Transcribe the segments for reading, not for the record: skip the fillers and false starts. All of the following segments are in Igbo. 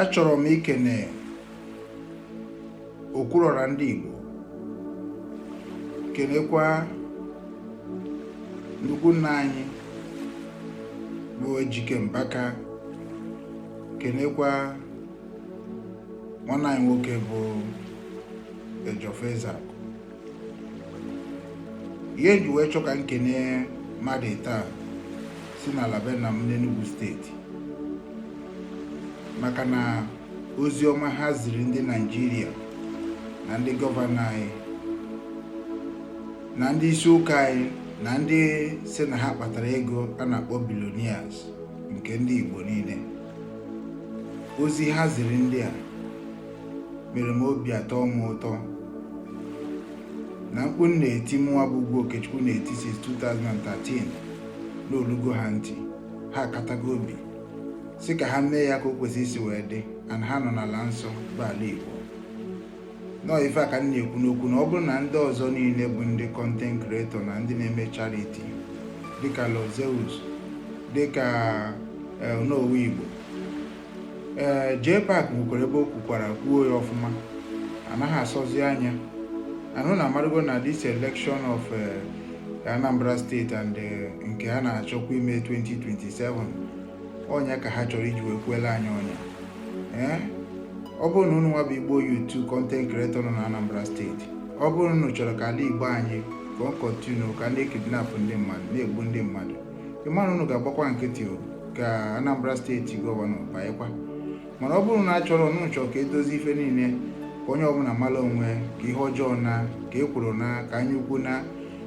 Achọrọ m ikene Okwuluọra ndị Igbo, kenekwa nnukwu nna anyị bụ Ejike Mbaka, kenekwa nwanne anyị nwoke bụ Ejiofor Ezeaku. Ihe m ji wee chọ ka m kene mmadụ taa si n'ala be nna m n'Enugu Steeti, maka na ozi ọma ha ziri ndị Naijiria na ndị gọvanọ anyị na ndị isi ụka anyị na ndị si na ha kpatara ego a na-akpọ billionaires nke ndị Igbo niile, ozi ha ziri ndị a mere m obi atọ m ụtọ na mkpu m na-eti, mụnwa bụ Ugwu Okechukwu na-eti since 2013, na olugo ha ntị. Ha akatago obi si ka ha mee ya ka o kwesịrị isi wee dị, and ha nọ n'ala nsọ bụ ala Igbo. Nọọ ife a ka m na-ekwu n'okwu na ọ bụrụ na ndị ọzọ niile bụ ndị content creator na ndị na-eme charity, dịka Lozeus, dịka Onowu Igbo, ee, JPAC nwekwara ebe o kwukwara kwuo ya ọfụma, anaghị asọzi anya anụ na amarago na this election of Anambra State and nke a na-achọkwa ime 2027, ọnya ka ha chọrọ iji wee kwuela anyị ọnya. Ee, ọ bụrụ na unu nwa bụ Igbo youth content creator nọ na Anambra Steeti, ọ bụrụ na unu chọrọ ka ala Igbo anyị ka ọ continue ka na-ekidnap ndị mmadụ, na-egbu ndị mmadụ, ịmara unu ga-agbakwa nkịtị o ka Anambra Steeti gọvanọ banyekwa. Mana ọ bụrụ na a chọrọ unu chọrọ ka edozi ife niile, ka onye ọbụla mara onwe, ka ihe ọjọọ na ka ekworo na ka anya ukwu na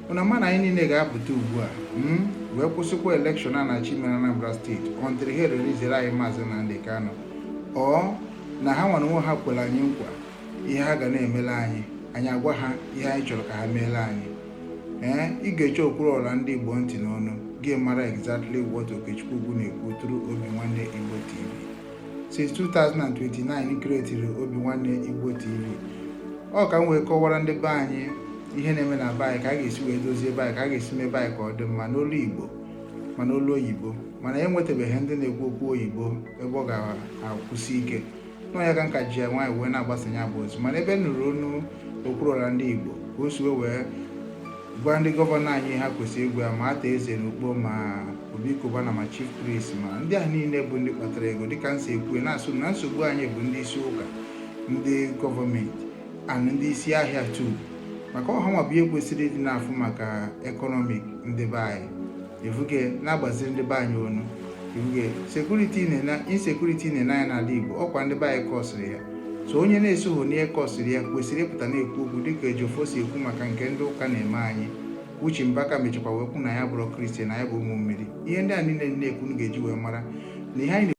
unu ama na anyị niile ga-apụta ugbu a wee kwụsịkwa election a na-achọ ime na Anambra Steeti until ha erelizere anyị Maazị Nnamdi Kanu, ọ na ha nwere onwe ha kwere anyị nkwa ihe ha ga na-emele anyị, anyị agwa ha ihe anyị chọrọ ka ha meele anyị. Ee, ị ga-eche Okwuluọra ndị Igbo ntị n'ọnụ, gị mara exactly what Okechukwu Ugwu na-ekwu through Obi Nwanne Igbo TV. Since 2029 creatiri Obi Nwanne Igbo TV, ọ ka m wee kọwara ndị be anyị ihe na-eme na be anyị, ka a ga-esi wee dozie be anyị, ka a ga-esi mee be anyị ka ọ dị mma n'olu Igbo ma n'olu oyibo. Mana enwetabeghị ndị na-ekwu okwu oyibo ebe ọ ga-akwụsị ike n'ọnya ka nka ji ya nwaanyị wee na-agbasanye abụ ozi. Mana ebe m nụrụ onu Okwuluọra ndị Igbo ka o si wee gwa ndị gọvanọ anyị ha kwesịrị ịgwa ya, ma ata eze n'ukpo, ma Obi Cubana, ma Chief Priest, ma ndị a niile bụ ndị kpatara ego, dịka m si ekwu na-asụ na nsogbu anyị bụ ndị isi ụka, ndị gọọmenti and ndị isi ahịa tu, maka ọha nwa bụ ihe kwesịrị ịdị na-afụ maka economic ndị be anyị. Efuge na-agbaziri ndị be anyị onu, efuge security na insecurity na-ene anya n'ala Igbo, ọkwa ndị be anyị kọsịrị ya. So onye na-esogho n'ihe kọsịrị ya kwesịrị ịpụta na-ekwu okwu, dịka Ejiofor si ekwu maka nke ndị ụka na-eme anyị. Uche Mbaka mechakwa wee kwu na ya bụrụ Christian, na ya bụ ụmụ mmiri. Ihe ndị a niile na-ekwu ga-eji wee mara na ihe anyị